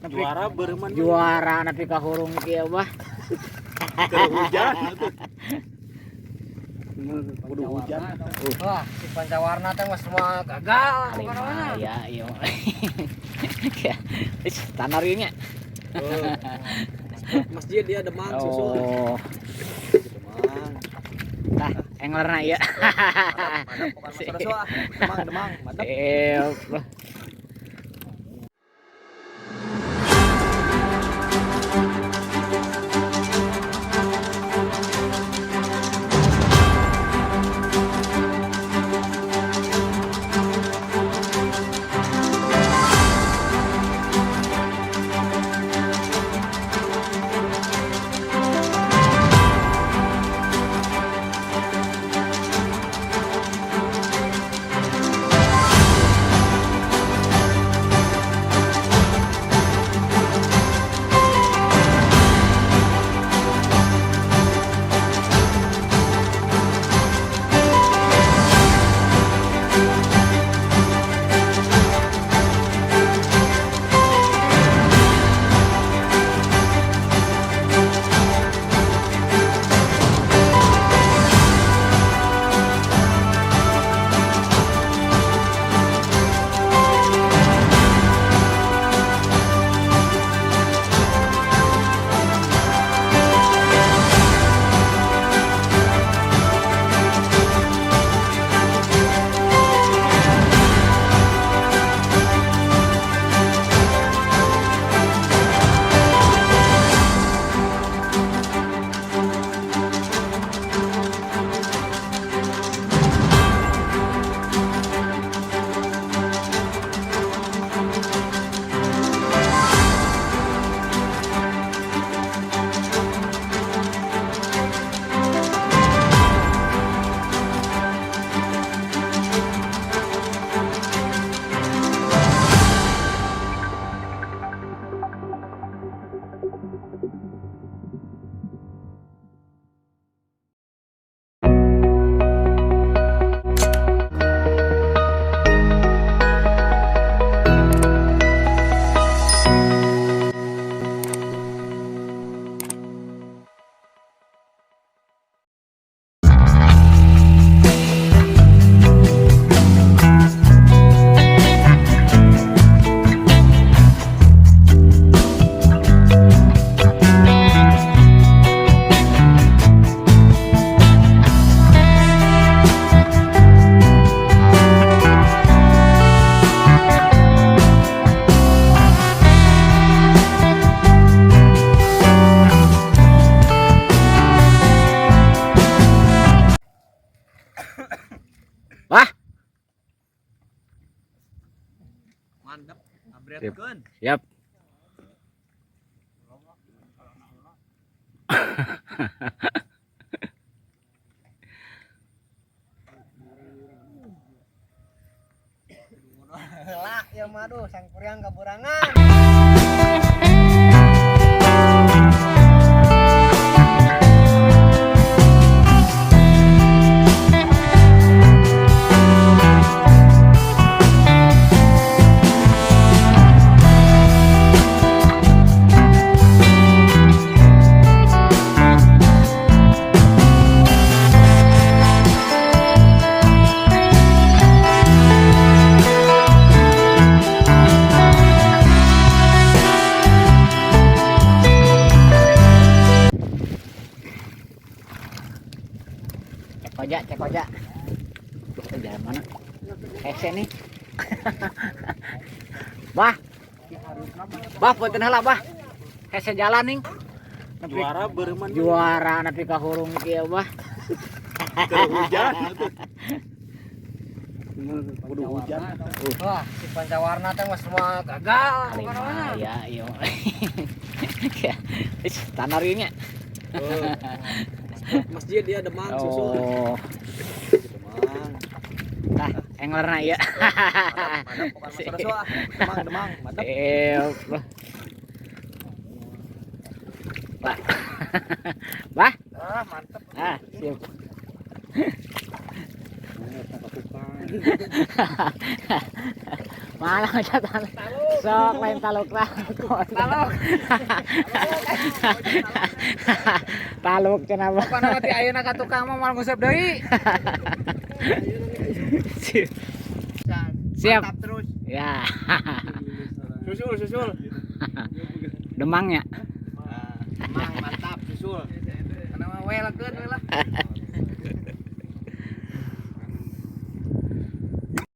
Juara beureman. Juara nepi ka hurung kieu bah. Keur hujan atuh. Kudu hujan. Wah, si pancawarna teh mah semua gagal pokokna. Ya, iya. Standar ieu nya. Masjid dia Demang susul. Oh. Demang. Tah, englerna ieu. Madep bukan masalah ah. Demang, Demang, madep. Sip. Wah, Mantap. Abretkeun. siap. Lah, ya mah aduh sangkuriang kaburangan. Cek aja, cek aja. Kita jalan mana? Hese nih. Bah. Bah, punten heula, bah. Hese jalan nih. Juara beureman. Juara nepi ka hurung kieu, bah. Keur hujan atuh. Kudu hujan. Wah, si pancawarna teh mah semua gagal pokokna. Ya, iya. Standar ieu nya. Masjid dia Demang susul. Oh. Demang. Tah, englerna ieu. Madep bukan masalah ah. Demang, Demang, madep. Sip. Bah. Bah. Ah, mantep. Ah, siap. Malah loncatan. Sok lain taluk taluk. Taluk. Taluk cenah mah. Pokona mah ti ayeuna ka tukang mah moal nguseup deui. Siap. Mantap terus. Ya. Susul, susul. Demangnya. Mang, mantap, susul. Karena mah welkeun we lah.